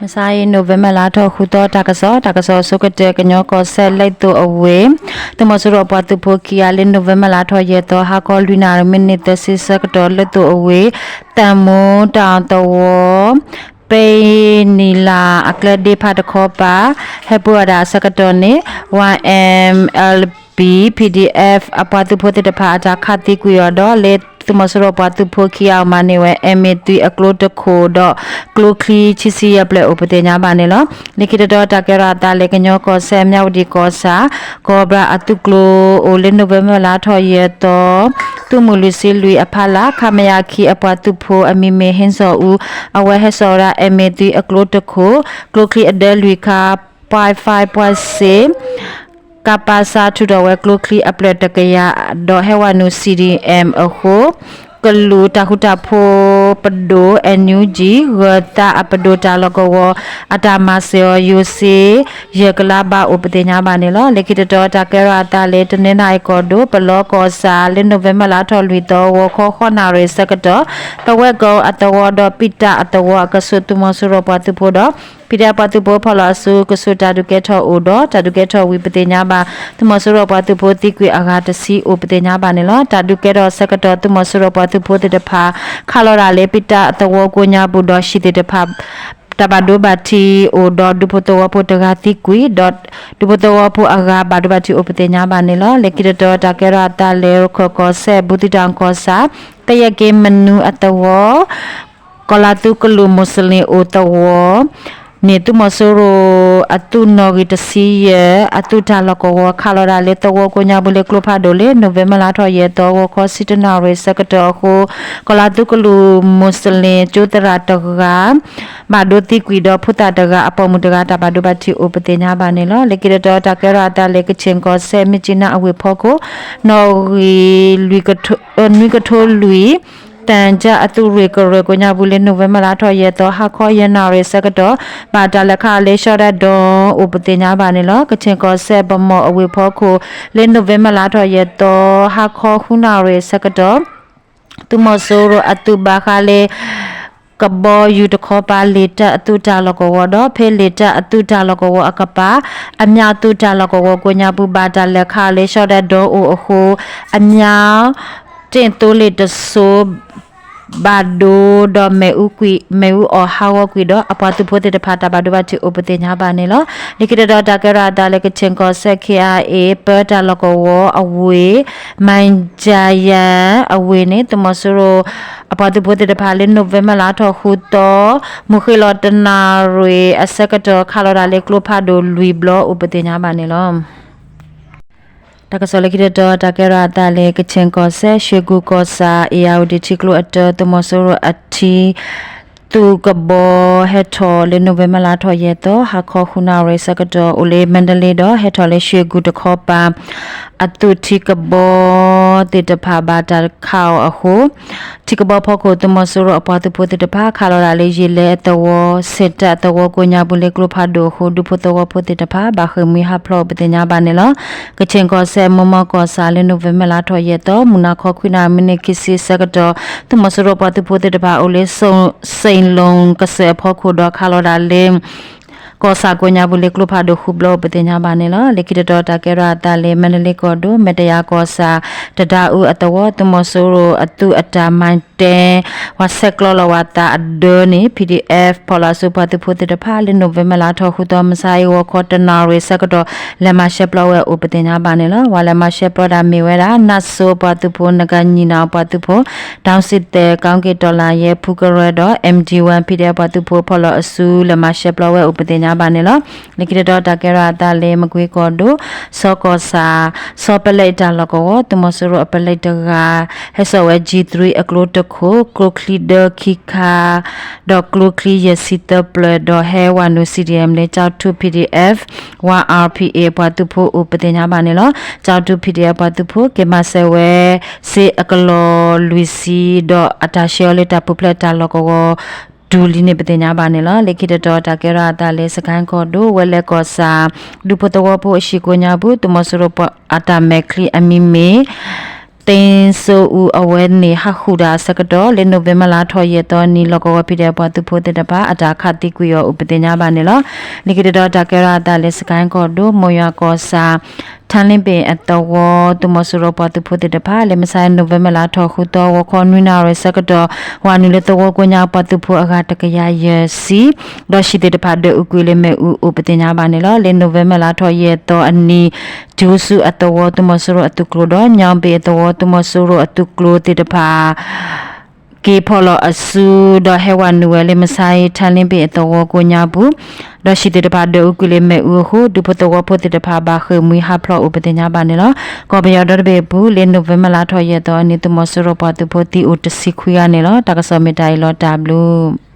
မဆါအံၤ November လါထီၣ်ဃုသီ တၢ်ကစီၣ်, တၢ်ကစီၣ်အဆိကတၢၢ် ကညီကီၢ်စဲၣ် လံၣ်သိၣ်အဝ့ၢ် သုးမီၤစိရိၤပှၤသုးဖိခံဂၤလၢ November လါထီၣ်ယဲၢ်သီ ဟါခီလွံၢ်နၣ်ရံၣ်မံးနံးသၢဆံဆၢကတီၢ် လံၣ်သိၣ်အဝ့ၢ် သၢမူတၢ်သဝီ ပဲနံၤလးအကျဲဒ့ဖးတခီပၤ ဟဲပှ့ၤအီၣ်ဒၣ်အဆၢကတီၢ်န့ၣ် Y M L B P D F အပှၤသုးဖိသ့ၣ်တဖၣ်အတၢ်ခးသံကွံာ်အီၤဒီး လၢသုးမီၤစိရိၤပှၤသုးဖိခံဂၤအအိၣ်မၤန့ၢ်ဝဲ M A သွံအကျိတခိၣ်ဒီး ကျိချံဆံဆံယဲၢ်ဖျၢၣ်အိၣ်ပသ့ၣ်ညါဘၣ်န့ၣ်လီၤ. လၢခံတတီၤတၢ်ကဲထီၣ်အသးလၢကညီကီၢ်စဲၣ် မၠၣ်ဝတံၣ်ကီၢ်ဆၣ် ကီၢ်ဘြၣ်အသုးကျိၤအိၣ်လၢ November လါထီၣ်ယဲၢ်သီ သုးမုၢ်လွံၢ်ဆံလွံၢ်အဖီလာ် ခမရ ခံ အပှၤသုးဖိအမံၤမ့ၢ် ဟ့စီၣ်အူ အဝဲဟဲစိာ်ဝဲဒၣ် M A သွံအကျိတခိၣ် ကျိချံအဒၢလွံၢ်ခါ point five point six ကပစါ ထုးထီၣ်ဝဲကျိချံအဖျၢၣ်တကယၤ ဒီးဟဲဝဲနုာ် C D M အဃိ ကလုာ်တၢ်ဃူတၢ်ဖိးပဒိၣ် N U G ဂၢၤသးအပဒိၣ်တၢ်လီၢ်ကဝီၤ အတၢ်မၤစၢၤအီၤ ယိၤစ့ ယဲၢ်ကလးဘၣ်အိၣ်ပသ့ၣ်ညါဘၣ်န့ၣ်လီၤ. လၢခံတတီၤတၢ်ကဲထီၣ်အသးလၢ တနီသရံၣ်ကီၢ်ဒိၣ် ပလီကီၢ်ဆၣ်လၢ November လါထီၣ်လွံၢ်သီ ဂီၤခီဃိးနၣ်ရံၣ်ဆၢကတီၢ် ပဝဲကီအသဝီဒီး ပံၣ်တၢ်အသဝီအကဆူး သုးမီၤစိရိၤပှၤသုးဖိဒီး P D F ပှၤသုးဖိဖီၣ်လီၤအစု ကဆူးတၢ်ဒုးကဲထီၣ်အိၣ်ဒီး တၢ်ဒုးကဲထီၣ်ဝံၤပသ့ၣ်ညါဘၣ် သုးမီၤစိရိၤပှၤသုးဖိသံကွံာ်အဂၤတဆံအိၣ်ပသ့ၣ်ညါဘၣ်န့ၣ်လီၤ. တၢ်ဒုးကဲထီၣ်ဆၢကတီၢ် သုးမီၤစိရိၤပှၤသုးဖိသ့ၣ်တဖၣ် ခးလီၤဒၣ်လၢ ပံၣ်တၢ်အသဝီကိးညါပူၤဒီး ဟံၣ်သ့ၣ်တဖၣ် တၢ်ဘၣ်ဒိဘၣ်ထံးအိၣ်ဒီး ဒူဖိသဝီဖိတဂၤသံကွံာ်ဒီး ဒူဖိသဝီဖိအဂၤဘၣ်ဒိဘၣ်ထံးအိၣ်ပသ့ၣ်ညါဘၣ်န့ၣ်လီၤ. လၢခံတတီၤတၢ်ကဲထီၣ်အသးလၢ ရခၢၣ်ကီၢ်စဲၣ် ဘူးသီးတၢ်ကီၢ်ဆၣ် သယဲၢ်က့မနုၤအသဝီ ကီၢ်လၤသူကလုာ်မူးစလ့ၣ်အိၣ်သဝီန့ၣ် သုးမီၤစိရိၤအသုးနီၣ်ဂံၢ်တဆံယဲၢ် အသုးတၢ်လီၢ်ကဝီၤ ခးလီၤဒၣ်လၢသဝီကိးညါပူၤလၢကျိဖးဒိၣ်လၢ November လါထီၣ်ယဲၢ်သီ ဂီၤခီဆံတၢနၣ်ရံၣ်ဆၢကတီၢ်အဃိ ကီၢ်လၤသူကလုာ်မူးစလ့ၣ်ကၠိသရၣ်တဂၤ ဘၣ်ဒိသံကွံာ်ဒီး ဖိသၣ်တဂၤအပိာ်မုၣ်တဂၤ တၢ်ဘၣ်ဒိဘၣ်ထံးအိၣ်ပသ့ၣ်ညါဘၣ်န့ၣ်လီၤ. လၢခံတတီၤတၢ်ကဲထီၣ်အသးလၢ ကခ့ၣ်ကီၢ်စဲၣ် မ့ၢ်ကၠံနါအဝ့ၢ်ဖီခိၣ် နီၣ်ဂံၢ် နွံကထိလွံၢ် တၢ်ကၠၢ်အသုးရ့ၣ်ကရၢၢ်ကိးညါပူၤလၢ November လါထီၣ်ယဲၢ်သီ ဟါခီယဲၢ်နၣ်ရံၣ်ဆၢကတီၢ် ဘၣ်တၢ်လဲၤခးလၢ ရှီၣ်ဒၣ်ဒိၣ် အိၣ်ပသ့ၣ်ညါဘၣ်န့ၣ်လီၤ. ကခ့ၣ်ကီၢ်စဲၣ် ပမီၣ်အဝ့ၢ်ဖီခိၣ်လၢ November လါထီၣ်ယဲၢ်သီ ဟါခီဃုနၣ်ရံၣ်ဆၢကတီၢ် သုးမီၤစိရိၤအသုးဘၣ်ဃးလၢ ကဘီယူၤတခီပၤ လံာ်တၢ်အသုးတၢ်လီၢ်ကဝီၤဒီး ဖဲလံာ်တၢ်အသုးတၢ်လီၢ်ကဝီၤအကပၤ အမၠၣ်သုးတၢ်လီၢ်ကဝီၤကိးညါပူၤ ဘၣ်တၢ်လဲၤခးလၢ ရှီၣ်ဒၣ်ဒိၣ်အိၣ်အဃိ အမၠၣ် တ့ၣ်သိလ့ၣ်တစိ ဘၣ်ဒိဒီး မ့ၣ်အူကွံာ် မ့ၣ်အူအီၣ်ဟးဂီၤကွံာ်ဒီး အပှၤသုးဖိသ့ၣ်တဖၣ်တၢ်ဘၣ်ဒိဘၣ်ထံးအိၣ်ပသ့ၣ်ညါဘၣ်န့ၣ်လီၤ. လၢခံတတီၤတၢ်ကဲထီၣ်အသးလၢ ကခ့ၣ်ကီၢ်စဲၣ် ခ့ၣ်အါအ့ၣ် ပၢတၢ်လီၢ်ကဝီၤအဝ့ၢ် မၠၣ်ယၣ်အဝ့ၢ်န့ၣ် သုးမီၤစိရိၤ အပှၤသုးဖိသ့ၣ်တဖၣ်လၢ November လါထီၣ်ဃုသီ မုၢ်ဃ့ၢ်လီၤတနၣ်ရံၣ်အဆၢကတီၢ် ခးလီၤဒၣ်လၢကျိဖးဒိၣ်လွံၢ်ဘျီအိၣ်ပသ့ၣ်ညါဘၣ်န့ၣ်လီၤ. တၢ်ကစီၣ်လၢခံတတီၤ တၢ်ကဲထီၣ်အသးလၢ ကခ့ၣ်ကီၢ်စဲၣ် ရွှေကူကီၢ်ဆၣ် အ့ၣ်ယၣ်ဝတံၣ်ထံကျိအတၢ သုးမီၤစိရိၤအထံ သုးကဘီဟဲထီၣ်လၢ November လါထီၣ်ယဲၢ်သီ ဟါခီဃုနၣ်ရံၣ်ဆၢကတီၢ် အိၣ်လၢ မါဒလ့ဒီး ဟဲထီၣ်လၢရွှေကူတခီပၤ အသုးထံကဘီသ့ၣ်တဖၣ်ဘၣ်တၢ်ခးအီၤအဃိ ထံကဘီဖီခိၣ် သုးမီၤစိရိၤအပှၤသုးဖိသ့ၣ်တဖၣ် ခးလီၤဒၣ်လၢ ယ့ၣ်လဲအသဝီ ဆ့ၣ်တၢ်အသဝီကိးညါပူၤလၢကျိဖးဒိၣ်အဃိ ဒူဖိသဝီဖိသ့ၣ်တဖၣ် ဘၣ်ဃ့ၢ်မှံဟးဖျိးအိၣ်ပသ့ၣ်ညါဘၣ်န့ၣ်လီၤ. ကခ့ၣ်ကီၢ်စဲၣ် မိၢ်မီၢ်ကီၢ်ဆၣ်လၢ November လါထီၣ်ယဲၢ်သီ မုၢ်နၤခီခွံနၣ်ရံၣ်မံးနံးခံဆံဆၢကတီၢ် သုးမီၤစိရိၤပှၤသုးဖိသ့ၣ်တဖၣ်အိၣ်လၢ စ့ၣ်လူၣ်ကစၢၢ်အဖီခိၣ်ဒီး ခးလီၤဒၣ်လၢ ကီၢ်ဆၣ်ကိးညါပူၤလၢကျိဖးဒိၣ်ဃုဘျီအိၣ်ပသ့ၣ်ညါဘၣ်န့ၣ်လီၤ. လၢခံတတီၤတၢ်ကဲထီၣ်အသးလၢ မါဒလ့ကီၢ်ဒိၣ် မဲၣ်တယၤကီၢ်ဆၣ် တဒါအူအသဝီ သုးမီၤစိရိၤအသုးအတၢ်မၤတဲ ပှၤဆဲးကျိးလီၤဝဲအသးအဒၢန့ၣ် P D F ဖီၣ်လီၤအစုပှၤသုးဖိသ့ၣ်တဖၣ်လၢ November လါထီၣ်ဃုသီ မဆါအံၤ ဂီၤခီတနၣ်ရံၣ်ဆၢကတီၢ် လဲၤမၤရှဲပျီဝဲအိၣ်ပသ့ၣ်ညါဘၣ်န့ၣ်လီၤ. ပှၤလဲၤမၤရှဲပျီတၢ်မ့ၢ်ဝဲဒၣ် နၢ်စိပှၤသုးဖိ နကညီနၣ်ပှၤသုးဖိ ဒီစံသဲး ကီက့ၤတီလၢယဲ ဖူကရၢဒီး M D one P D F ပှၤသုးဖိဖီၣ်လီၤအစု လဲၤမၤရှဲပျီဝဲအိၣ်ပသ့ၣ်ညါဘၣ်န့ၣ်လီၤ. လၢခံတတီၤတၢ်ကဲထီၣ်အသးလၢ မကွ့ကီၢ်ဒိၣ် စီၤကီၢ်ဆၣ် စီၤပလဲးတၢ်လီၢ်ကဝီၤ သုးမီၤစိရိၤအပလဲးတဂၤ ဟဲစိာ်ဝဲ G three အကျိတခိၣ် ကျိချံဒၢခံခါ ဒီးကျိချံယဲၢ်ဆံသၢဖျၢၣ် ဒီးဟဲဝဲနုာ် C D M လၢ ကၠီထူ P D F one R P A ပှၤသုးဖိအိၣ်ပသ့ၣ်ညါဘၣ်န့ၣ်လီၤ. ကၠီထူ P D F ပှၤသုးဖိ က့ၤမၤစၢၤဝဲ စ့အကလီၢ်လွံၢ်ဆံ ဒီးအတၢ်ရှဲအီၤလၢတၢ်ပူၤဖျဲးတၢ်လီၢ်ကဝီၤ တုၤလံန့ၣ်ပသ့ၣ်ညါဘၣ်န့ၣ်လီၤ. လၢခံတတီၤတၢ်ကဲထီၣ်အသးလၢ စကဲၣ်ကီၢ်ဒိၣ် ဝဲလဲၣ်ကီၢ်ဆၣ် ဒူဖိသဝီဖိအဟံၣ်ကိးညါပူၤ သုးမီၤစိရိၤအတၢ်မဲာ်ချံအမံၤမ့ၢ် သ့စိအူ အဝဲန့ၣ်ဟးဃုာ်တၢ်အဆၢကတီၢ် လၢ November လါထီၣ်ယဲၢ်သီအနံၤ လီၢ်ကဝီၤ ဖံးဒဲး ပှၤသုးဖိသ့ၣ်တဖၣ် အတၢ်ခးသံကွံာ်အီၤအိၣ် ပသ့ၣ်ညါဘၣ်န့ၣ်လီၤ. လၢခံတတီၤတၢ်ကဲထီၣ်အသးလၢ စကဲၣ်ကီၢ်ဒိၣ် မိၢ်ယွၤကီၢ်ဆၣ် ထါလ့ဘ့ၣ်အသဝီ သုးမီၤစိရိၤပှၤသုးဖိသ့ၣ်တဖၣ် လၢမဆါ November လါထီၣ်ဃုသီ ဂီၤခီနွံနၣ်ရံၣ်ဆၢကတီၢ် ဝၤနုာ်လၢသဝီကိးညါပှၤသုးဖိအဂၤတကယၤယဲၢ်ဆံ ဒီးဟံၣ်သ့ၣ်တဖၣ်ဒွဲၣ်အူကွံာ်လၢမ့ၣ်အူအိၣ် ပသ့ၣ်ညါဘၣ်န့ၣ်လီၤ. လၢ November လါထီၣ်ယဲၢ်သီအနံၤ ထံဆူအသဝီသုးမီၤစိရိၤအသုးကျိၤဒီး ညါဘ့ၣ်အသဝီသုးမီၤစိရိၤအသုးကျိၤသ့ၣ်တဖၣ် က့ၤဖီၣ်လီၤအစု ဒီးဟဲဝၤနုာ်ဝဲလၢမဆါအံၤ ထါလ့ဘ့ၣ်အသဝီကိးညါပူၤ ဒီးဟံၣ်သ့ၣ်တဖၣ်ဒွဲၣ်အူကွံာ်လၢမ့ၣ်အူအဃိ ဒူဖိသဝီဖိသ့ၣ်တဖၣ်ဘၣ်ဃ့ၢ်မှံဟးဖျိးအိၣ် ပသ့ၣ်ညါဘၣ်န့ၣ်လီၤ. ကီၢ်ပယီၤဒီတဘ့ၣ်အပူၤ လၢ November လါထီၣ်ယဲၢ်သီအနံၤ သုးမီၤစိရိၤပှၤသုးဖိသံအိၣ်တဆံခွံဂၤန့ၣ်လီၤ. တၢ်ကစီၣ်မ့ၢ်တၢ်အံၤလီၤ တၢ်ဘျုး